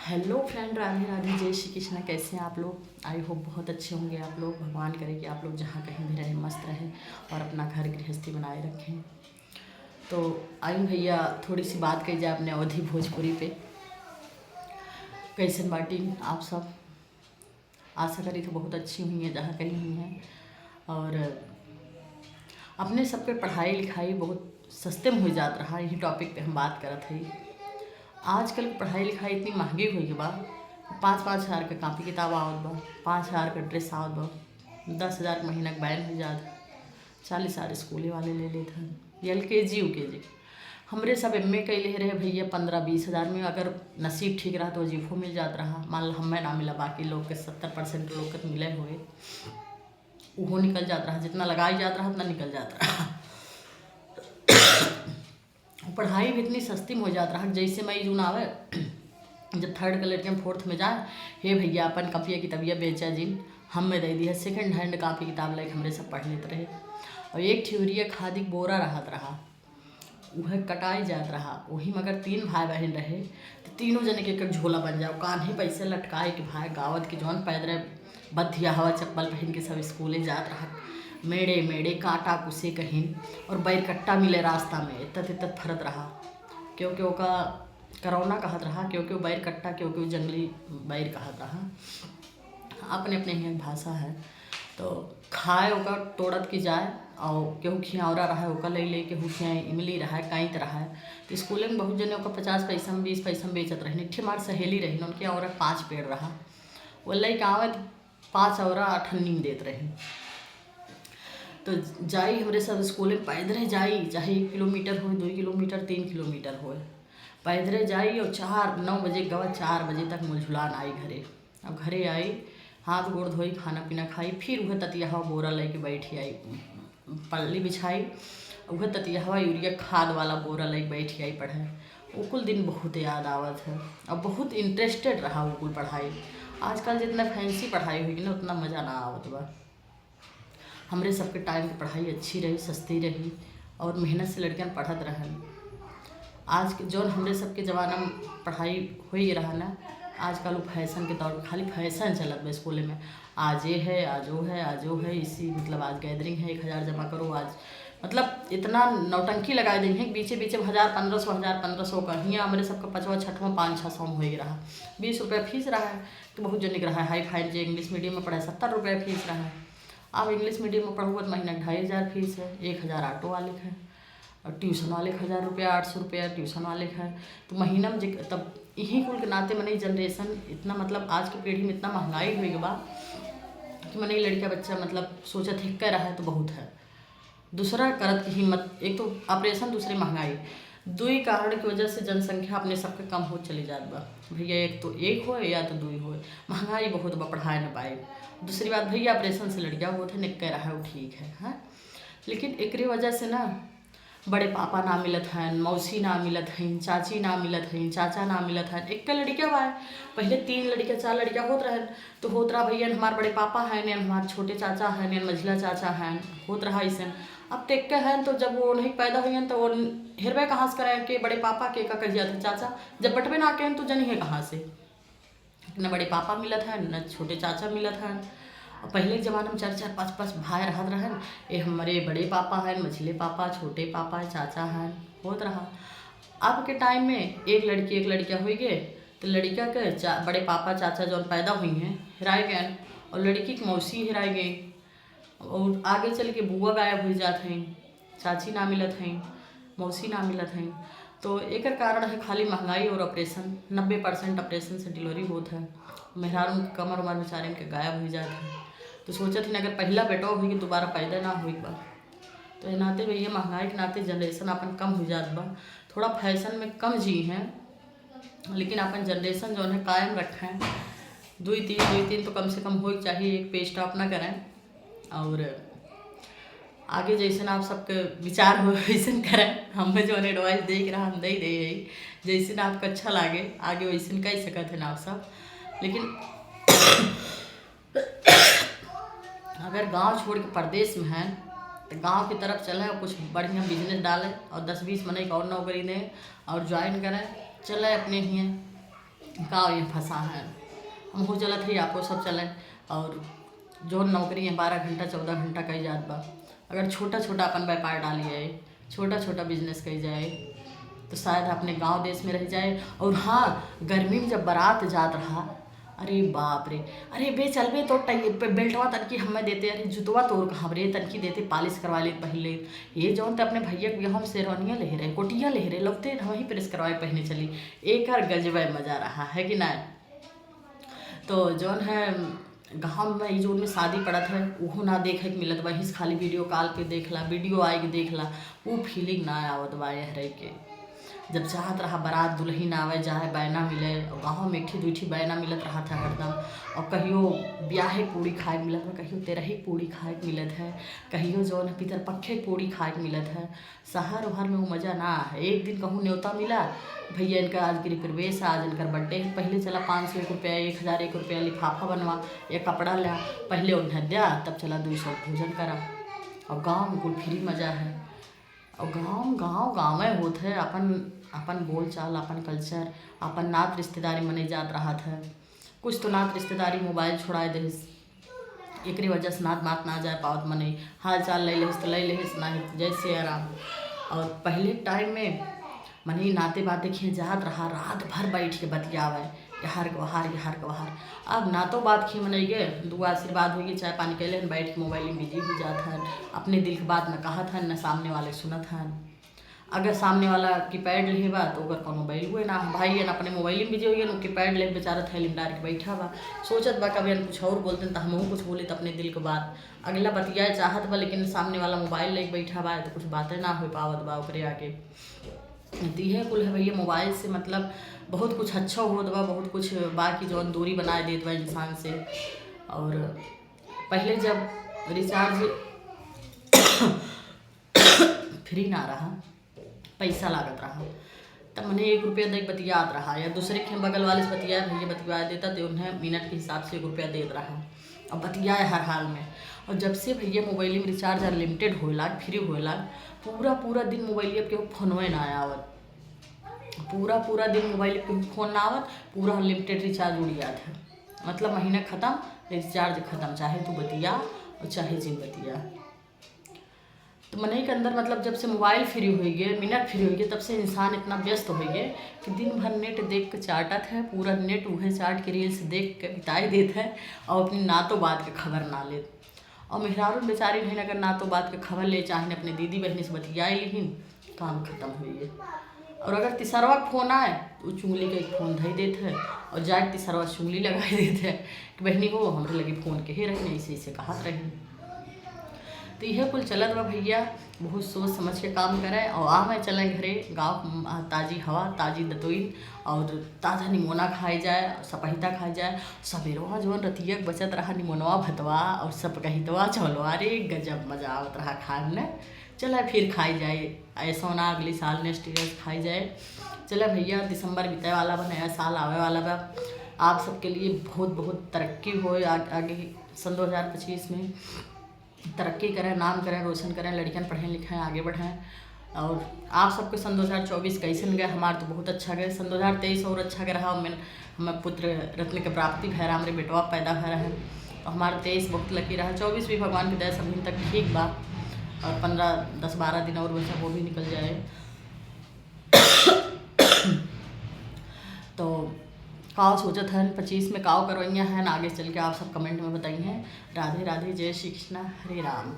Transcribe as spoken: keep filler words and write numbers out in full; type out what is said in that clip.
Hello friend, राधे राधे, जय श्री कृष्णा। कैसे हैं आप लोग? I hope बहुत अच्छे होंगे आप लोग। भगवान करे कि आप लोग जहाँ कहीं भी रहें, मस्त रहें और अपना घर गृहस्थी बनाए रखें। तो आइए भैया, थोड़ी सी बात कही जाए अपने अवधी भोजपुरी पे। कैसन बाटिन आप सब? आशा करी तो बहुत अच्छी हुई हैं, जहाँ कहीं हुई हैं। और अपने सबके पढ़ाई लिखाई बहुत सस्ते में हो जात रहा, यही topic पे हम बात करत हई। आजकल के पढ़ाई लिखाई इतनी महंगी होइ गई बा, पाँच पाँच हजार के कापी किताब आवत बा, पाँच हजार के dress आवत बा, दस हजार के महीना के बैन हो जात, चालीस हजार स्कूले वाले ले लेत हन, एल के जी, यू के जी। हमरे सब एम ए कैले रहे भैया, पन्द्रह बीस हजार में, अगर नसीब ठीक रहा तो वजीफो मिल जात रहा। मान लो हमें ना मिला, बाकी लोग के सत्तर percent लोग के तो मिले हुए, उहो निकल जात रहा, जितना लगाई जात रहा उतना निकल जात रहा। पढ़ाई भी इतनी सस्ती में हो जात रहा, जैसे मई जून आवे, जब third के लड़के fourth में जाए, "हे भैया, अपन कपिया किताबिया बेचा जिन, हम में दे दिया।" Second hand कापी किताब लेके हमरे सब पढ़ लेत रहे। और एक ठिउरिया खादी के बोरा रहत रहा, उहे कटाई जात रहा। वही में अगर तीन भाई बहन रहे, तो तीनों जने के एक एक झोला बन जाओ। कान्हे पैसे लटकाए के भाई गावत के जौन पैदरे बधिया हवा चप्पल पहन के सब स्कूले जात रहा। मेड़े मेड़े काटा कुसे कहीं, और बैर कट्टा मिले रास्ता में, इत्तत इत्तत फरत रहा। क्योंकि ओका करौना कहत रहा, क्योंकि बैर कट्टा, क्योंकि जंगली बैर कहत रहा। अपने अपने हियाँ के भाषा है। तो खाए ओका तोड़त की जाए, और केहू खियावरा रहे ओका ले ले, केहू खियाए इमली रहे, कैंत रहे। तो स्कूले में बहुत जने ओका पचास पैसा में, बीस पैसा में बेचत रहिन। एक ठे हमार सहेली रहिन, उनके औरा पाँच पेड़ रहा, वो लइके आवे तो पाँच औरा अठन्नी में देत रहिन। तो जाई हमरे सब स्कूले में पैदरे जाई, चाहे एक किलोमीटर होए, दो किलोमीटर, तीन किलोमीटर होए, पैदरे जाई और चार, नौ बजे गवा, चार बजे तक मुलझुलान आई घरे। अब घरे आई, हाथ गोड़ धोई, खाना पीना खाई, फिर उहे ततिया हवा बोरा लेके बैठी आई, पल्ली बिछाई, उहे ततिया हवा यूरिया खाद वाला बोरा लेके बैठी आई पढ़े। वो कुल दिन बहुत याद आवत है और बहुत interested रहा वो कुल पढ़ाई। आजकल जितना fancy पढ़ाई होगी ना, उतना मज़ा ना आवत बा। हमरे सबके time के पढ़ाई अच्छी रही, सस्ती रही और मेहनत से लड़कियन पढ़त रहन। आज के जौन हमरे सबके जमाना में पढ़ाई होई रहा ना, आजकल वो fashion के तौर पे खाली fashion चलत बा स्कूले में। आज ये है, आज वो है, आज वो है, इसी मतलब आज gathering है, एक हजार जमा करो, आज मतलब इतना नौटंकी लगाए देंगे कि बीचे बीचे में हजार, पन्द्रह सौ, हजार पन्द्रह सौ का। हियाँ हमरे सबका पचवा छठवा पाँच छः सौ में होई रहा, बीस रुपया फीस रहा है। तो बहुत जने के रहा है हाई फाइन, जे English medium में पढ़े सत्तर रुपया फीस रहा है। अब English medium में पढ़ुआ तो महीना के ढाई हजार फीस है, एक हजार ऑटो वाले के है और ट्यूशन वाले के हजार रुपया, आठ सौ रुपया ट्यूशन वाले के है। तो महीना में जे तब यही कुल के नाते मने generation इतना मतलब आज की पीढ़ी में इतना महंगाई हुई बा कि मने लड़का बच्चा मतलब सोचत है कर रहा है तो बहुत है। दूसरा करत की हिम्मत, एक तो operation, दूसरे महंगाई, दुई कारण की वजह से जनसंख्या अपने सबके कम होत चली जात बा। भैया एक तो एक होए या तो दुई होए, महंगाई बहुत बा, पढ़ाए न पाए। दूसरी बात भैया operation से लड़किया होत है, निक कह रहा है वो ठीक है, हाँ, लेकिन एकरे वजह से ना बड़े पापा ना मिलत हन, मौसी ना मिलत हन, चाची ना मिलत हन, चाचा ना मिलत हन। एक लड़किया बा, पहले तीन लड़किया चार लड़किया होत रहन, तो होत रहा भैया हमार बड़े पापा हैं, या हमार छोटे चाचा हैं, या मझिला चाचा हैं, होत रहा ऐसन। अब तो एक हैं, तो जब वो नहीं पैदा हुई हैं तो वो हेरबे कहाँ से करें कि बड़े पापा के का कह जाते चाचा, जब बटबे ना कहें तो जनिए कहाँ से। न बड़े पापा मिलत हैं, न छोटे चाचा मिलत हैं। और पहले के जमाना में चार चार पाँच पाँच भाई रहत रहन, ये हमारे बड़े पापा हैं, मझिले पापा, छोटे पापा, चाचा हैं, होत रहा। अब के time में एक लड़की एक लड़का हो गए, तो लड़का के चा-, बड़े पापा चाचा जौन पैदा हुई हैं हेराए गए, और लड़की के मौसी हेराए गई, और आगे चल के बुआ गायब हो जात हैं, चाची ना मिलत हैं, मौसी ना मिलत हैं। तो एकर कारण है खाली महंगाई और operation। नब्बे percent operation से delivery होत है, मेहरारू के कमर उमर बेचारे के गायब हो जात है। तो सोचत ही अगर पहला बेटा हुई कि दोबारा पैदा ना हुई बा, तो ये नाते भैया महंगाई के नाते generation अपन कम हो जात बा। थोड़ा fashion में कम जी हैं, लेकिन अपन generation जौन है कायम रखें। दुई तीन, दुई तीन तो कम से कम हो चाहिए, एक पे stop ना करें। और आगे जैसन आप सबके विचार हो वैसन करें। हमें जौन advice दे के रहा हम दे दे यही, जैसन आपको अच्छा लागे आगे वैसन कह सकत हैं आप सब। लेकिन अगर गांव छोड़ के परदेश में हैं तो गांव की तरफ चलें और कुछ बढ़िया business डालें और दस बीस मनई को और नौकरी दें और join करें, चलें अपने हियाँ। का ये फंसा है। हम हो चलत है, आपको सब चले। और जौन नौकरी है बारह घंटा, चौदह घंटा कई जात बा, अगर छोटा छोटा अपन व्यापार डाली जाए, छोटा छोटा बिजनेस कई जाए, तो शायद अपने गांव देश में रह जाए। और हाँ, गर्मी में जब बारात जात रहा, अरे बाप रे, अरे बे चल बे, तो टाइ-, पे-, बेल्टवा तनकी हमें देते, अरे जुतवा तोर कहाँ रे, तनकी देते, पालिश करवा लेत, पहन लेत। ये जौन ते अपने भैया के बियाह में शेरवानिया ले रहे, कोटिया ले रहे, लौटे हम ही प्रेस करवाए पहने चली। एकर गजबे मजा रहा है कि ना? तो जौन है, गाँव में ई जौन में शादी पड़त है, उहो ना देखे के मिलत बा, हिस खाली वीडियो कॉल पे देख ला, वीडियो आए के देख ला, ऊ फीलिंग ना आवत बा यह रह के। जब चाहत रहा बारात दुल्हन आवे जाए, बैना मिले, और गाँव में एक ठी दुई ठी बैना मिलत रहत है हरदम, और कहियो ब्याहे पूड़ी खाए के मिलत है, कहियो तेरही पूड़ी खाए के मिलत है, कहियो जौन है पितरपक्खे पूड़ी खाए के मिलत है। शहर ओहर में वो मजा ना है। एक दिन कहूँ न्योता मिला, भैया इनका आज गृह प्रवेश है, आज इनकर बर्थडे है, पहले चला पाँच सौ एक रुपया, एक हज़ार एक रुपया लिफाफा बनवा या कपड़ा ला, पहले उन्हें द्या, तब चला दुई सौ भोजन करा। और गाँव में कुल फ्री मजा है। और गाँव, गाँव, गाँवे होत है, अपन, अपन बोलचाल, अपन कल्चर, अपन नात रिश्तेदारी मने जात रहत है। कुछ तो नात रिश्तेदारी मोबाइल छोड़ाए देहिस, एकरे वजह से नात बात ना जाए पावत मनई। हाल चाल ले लेहिस त ले लेहिस, नाही त जय सिया राम। और पहले टाइम में मनई नाते बाते खियाँ जात रहा, रात भर बैठ के बतियावे, यहार के वहार, यहार के वहार। अब नातो बात खियाँ मनई के दुआ आशीर्वाद होइगे, चाय पानी कैले हन, बैठ के मोबाइल में बिजी हो जात हन, अपने दिल के बात न कहत हन, न सामने वाले सुनत हन। अगर सामने वाला कीपैड लेहे बा, तो ओकर कौनो वैल्यूए ना। भाई एन अपने मोबाइल में बिजी होइगे, कीपैड ले बेचारा थैली में डाल के बैठा बा, सोचत बा, कभी एन कुछ और बोलते त हमहू कुछ बोली त अपने दिल के बात। अगला बतियाए चाहत बा, लेकिन सामने वाला मोबाइल लेके बैठा बा, तो कुछ बातें ना हो पावत बा ओकरे आगे। तो इहे कुल है भैया, मोबाइल से मतलब बहुत कुछ अच्छा होत बा, बहुत कुछ बा कि जौन दूरी बनाए देत बा इंसान से। और पहले जब रिचार्ज फ्री ना रहा, पैसा लागत रहा, तब मने एक रुपया दे के बतियात रहा, या दूसरे के बगल वाले से बतिया, भैया बतिया देता, तो उन्हें मिनट के हिसाब से एक रुपया देत रहा। अब बतियाए हर हाल में। और जब से भैया मोबाइल में रिचार्ज अनलिमिटेड होए लाग, फ्री होए लाग, पूरा पूरा दिन मोबाइल पे केहू फोनवे ना आवत, पूरा पूरा दिन मोबाइल पे केहू फोन ना आवत, पूरा अनलिमिटेड रिचार्ज उड़ जात है। मतलब महीना खत्म, रिचार्ज खत्म, चाहे तू बतिया और चाहे जिन बतिया। तो मनई के अंदर मतलब जब से मोबाइल फ्री होइगे, मिनट फ्री होइगे, तब से इंसान इतना व्यस्त होइगे कि दिन भर नेट देख के चाटत है, पूरा नेट उहे चाट के रील्स देख के बिताई देत है और अपनी नातो बात के खबर ना लेत। और मेहरारू बेचारी बहिन अगर नातो बात के खबर ले चाहें, अपने दीदी बहिनी से बतियाए लिहिन, काम खत्म होइगे। और अगर तिसरवा के फोन आए, तो उ चुंगली के एक फोन धई देत है और जाके तिसरवा से चुंगली लगाई देत है कि बहिनी हो, हमरे लगे फोन के ही रही, ऐसे ऐसे कहत रही। तो इहे कुल चलत बा भैया, बहुत सोच समझ के काम करे और आवे चले घरे, गाँव, आ, ताजी हवा, ताजी दतोइन और ताजा निमोना खाए जाए, सपहिता खाए जाए। सबेरवा जौन रतिया के बचत रहा निमोनवा भतवा और सपहितवा चौलवा, रे गजब मजा आवत रहा खाए में। चला फिर खाई जाए, ऐसा ना अगली साल नेक्स्ट ईयर खाई जाए। चला भैया, दिसंबर बीते वाला बा, नया साल आवे वाला बा। आप सबके लिए बहुत बहुत तरक्की होए आग-, आगे सन दो हज़ार पच्चीस में तरक्की करें, नाम करें, रोशन करें, लड़कियन पढ़ें लिखें, आगे बढ़ें। और आप सबके सन दो हज़ार चउबीस कैसन गए? हमार तो बहुत अच्छा गए। सन दो हज़ार तेईस और अच्छा गए रहा। मैं, हमें पुत्र रत्न के प्राप्ति भय रहा, हमरे बेटवा पैदा भय रहे। और हमार तेईस बहुत लकी रहा। चउबीस भी भगवान के दया से अभी तक ठीक बा। और पन्द्रह, दस बारह दिन और बचा, वो भी निकल जाए। तो काव सोचत हन, पच्चीस में काव करवइया हन, आगे चल के आप सब कमेंट में बताई हैं। राधे राधे, जय श्री कृष्णा, हरे राम।